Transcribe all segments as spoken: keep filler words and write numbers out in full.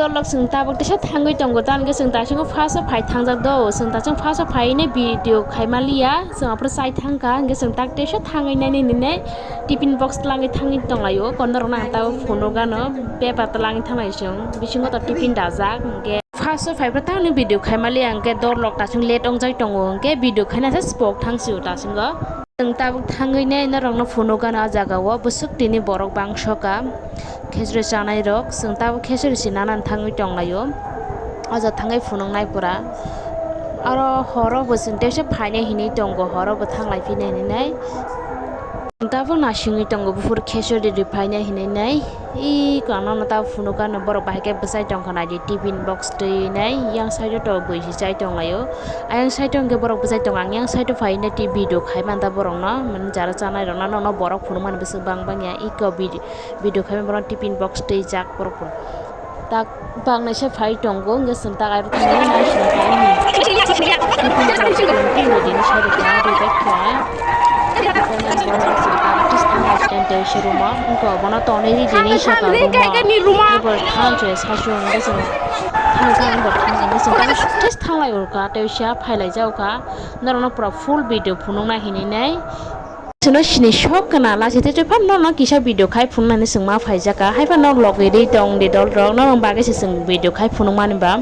Lok chwng tabuk teisa thangwi tongo, tamo hwnkhe chwng taisingo first o phai thangjak do, chwng taisingo first o phai hwnwi video khaima liya, chwng aphuru chai thangkha, hwnkhe chwng tak teisa thangwi nai nini nai tiffin box twlangwi thangwi tonglaio, konda rok nang tabuk phunuk gano paper twlangwi thanglai chwng, bisingo to tiffin dajak, hwnkhe first o phai phuru tamni video khaima liya, hwnkhe dor lok taisingo late wngjak tongo, hwnkhe video khaina se spok thangsio taisingo. Chwng tabuk thangwi nai norokno phunuk gana o jaga o bwswk tini borok bangso ka khejre chanai rok, chwng tabuk khejre se nana thangwi tonglaio. O jaga thangwi phunuk nai pura aro horo bo chwng teisa phainai hinwi tongo, horo bo thanglai phinai hinwi nai. Chwng tabuk nasingwi tongo buphuru khejre ri phainai hinwi nai. Ih, kwlangma ta phunukha no borok bahai khe bwchai tongkha naidi tiffin box twi nai, yang side o to bui si chai tonglaio. Ayang side o hwnkhe borok bwchai tongo, ang yang side o phai nai tei video khai manta borokno, mane jara chanai rokno, nono borok phunukmani bwswk bang bang ya, iko video, video khai mani borok tiffin box twi jak borok phuru. Tak bang naisa phai tongo, hwnkhe chwng tak aro thangwi naising khai ni. Tiffin box twi twi ni side o tong twi kha. Tei se room o wngkha, obono tonwi rijini saka room o. Tei bo thang se sasung hwnkhe chwng thang thang bo thang hwnkhe chwng tei thanglai urkha, tei sia phailai jaukha. Norokno pura full video phunukna hinwi nai. Chwngno sini sok kana lachi tei phano norokno kisa video khai phunuknani chwng ma phaijakha. Haiphano logwi ri tong di dol rok, norok bagwi se chwng video khai phunukmani ba.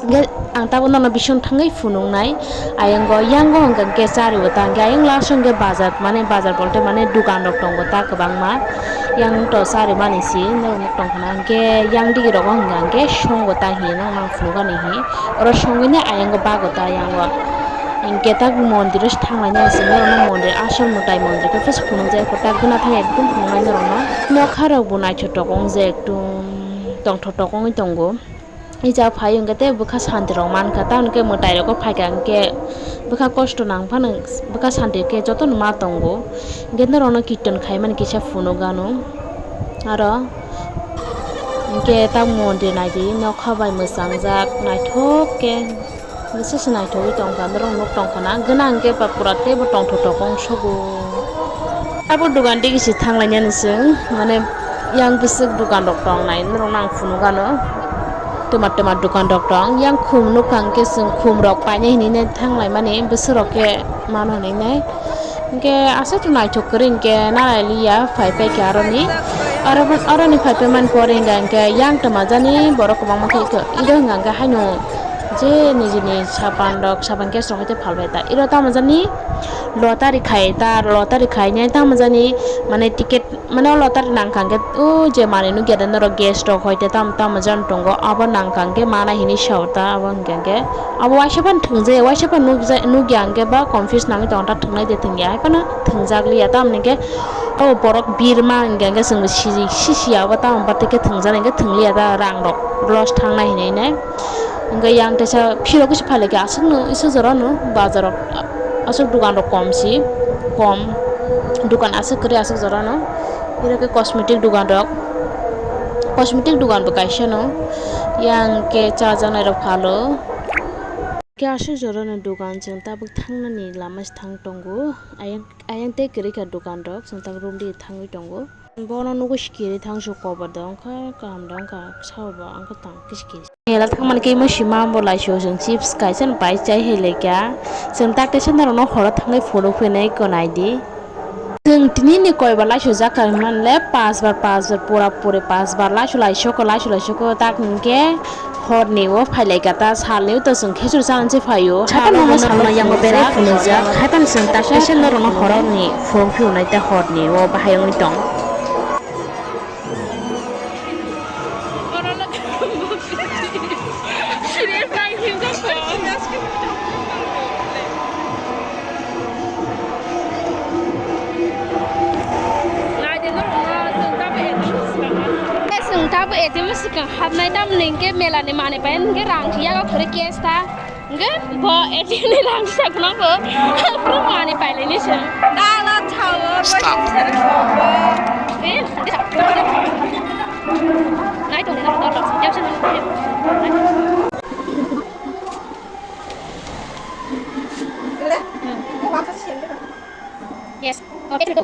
Hwnkhe ang tabuk nono bising thangwi phunuknai. Ayang go, yang go hwnkha hwnkhe chari bo ta hwnkhe ayang last hwnkhe bazar, mane bazar bolte mane dukan rok tongo ta kwbangma. Yang to chari mani si norok nuk tong khna hwnkhe yang digi rogo hwnkha hwnkhe song bo ta hi nang nang phunukani hi. Oro songwi nai ayang go bago ta yang go. Hwnkhe ta mondir o se thanglainai se norok no mondir asol mwtai mondir khe phese phunukjak ta gana thang ekdum phunuknai norok no. Nokha rok bo naithotok wngjak ekdum tongthotok wngwi tongo. Ija phai hwnkhe tei bwkha santi rok mankha, tamoni khe mwtai rok phaikha hwnkhe bwkha kosto nang phano bwkha santi khe jotono ma tongo. Hwnkhe norokno kirtan khaimani kisa phunukgano. Aro hwnkhe ta mondir naidi nokha bai mwchangjak naithok khe bwswk se naithogwi tongkha, norok nuk tongkha na gwnang hwnkhe ba pura teibo tongthotok wngsugo. Abo dukan digi se thanglainani chwng, mane yang bwswk dukan rok tongnai norokno ang phunukgano. Twma twma dukan rok tong, yang khum nukha hwnkhe chwng khum rok painai hinwi nai thanglaimani bwswk rok khe mano hinwi nai. Hwnkhe aswk naithok kwrwi hwnkhe narailiya phai paikha aroni. Aro, aroni phai paimani pore hwnkha hwnkhe yang twmajani borok kwbangma khe ito, ito hwnkha hwnkhe haino je nijini sapan rok, sapan case rok hai tei phalbai ta. Iro tamo jani lottery khai ta, lottery khainai tamo jani mane ticket. Mane o lottery nangkha hwnkhe o je manwi nukya da norok gas rok hoite tam tamo jani tongo, abo nangkha hwnkhe mana hinwi sao ta, abo hwnkhe hwnkhe abo waisa phano thwngjaya, waisa phano nukja-, nukya hwnkhe ba confuse nangwi tongo ta, thwngnai de thwngya hai phano thwngjak liya, tamoni hwnkhe o borok birma hwnkhe hwnkhe chwngbo siji sisiya abo, tamo bartwi khe thwngjak hwnkhe thwngliya ta, rang rok loss thangnai hinwi nai. Hwnkhe yang teisa phirogwi se phailai kha aswkno, aswk jora no bazar rok, aswk dukan rok kom si, kom dukan aswk kwrwi aswk jora no. Iro khe cosmetic dukan rok, cosmetic dukan bo kaisa no, yang khe chajaknai rok phalo. Khe aswk jora no dukan chwng tabuk thangnani lama se thang tongo, ayang, ayang tei kwrwi kha dukan rok, chwng tabuk room dige thangwi tongo. Bono nugwi sikiri thangsu kobo de wngkha, kaham de wngkha, sabo wngkha tang kisi kisi. Mela thangmani khe imo sima bo laisio chwng chips kaisa no pai chai hai laikha. Chwng tak teisa norokno horo thangwi phunuk phinai ko nai di. Chwng tini ni koi bar laisio jak kha hwnmale pas bar, pas bar pura puri pas bar laisio laisio ko, laisio laisio ko tak hwnkhe. Horni o phailai kha ta, salni o to chwng khechur chanani se phaio. Haphano salno yango berai phunukjak, haphano chwng tak teisa norokno horokni phunuk phiyonai ta horni o bahai wngwi tong. Chwng tabuk A T M o swkang hapnai, tamoni hwnkhe mela ni manwi pai hwnkhe rang yago khwrwi cash ta, hwnkhe bo A T M ni rang sak phano bo phuru manwi pailai ni se. Dala thawo. Stop. Nai tong na dor rok. Yes. Okay, to.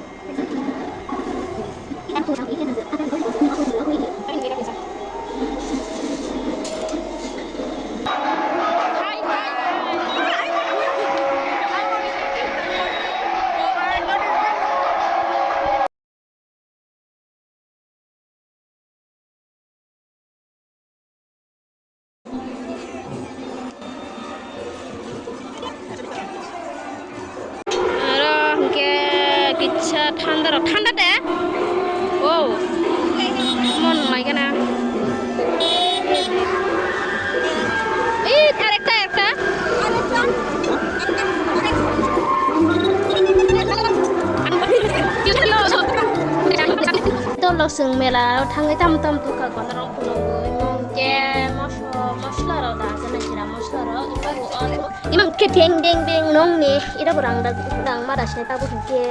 Thanda rok, thanda de. Wow. Mon mai gana. Ih, arekta, arekta. Tolok chwng mela o thangwi tam tam tukha kono rok phunugwi mung je moso-, mosla rok da jana jira mosla rok. Imang khe deng deng deng nong ni ira bo rang da rang ma da sini tabu hinkhe.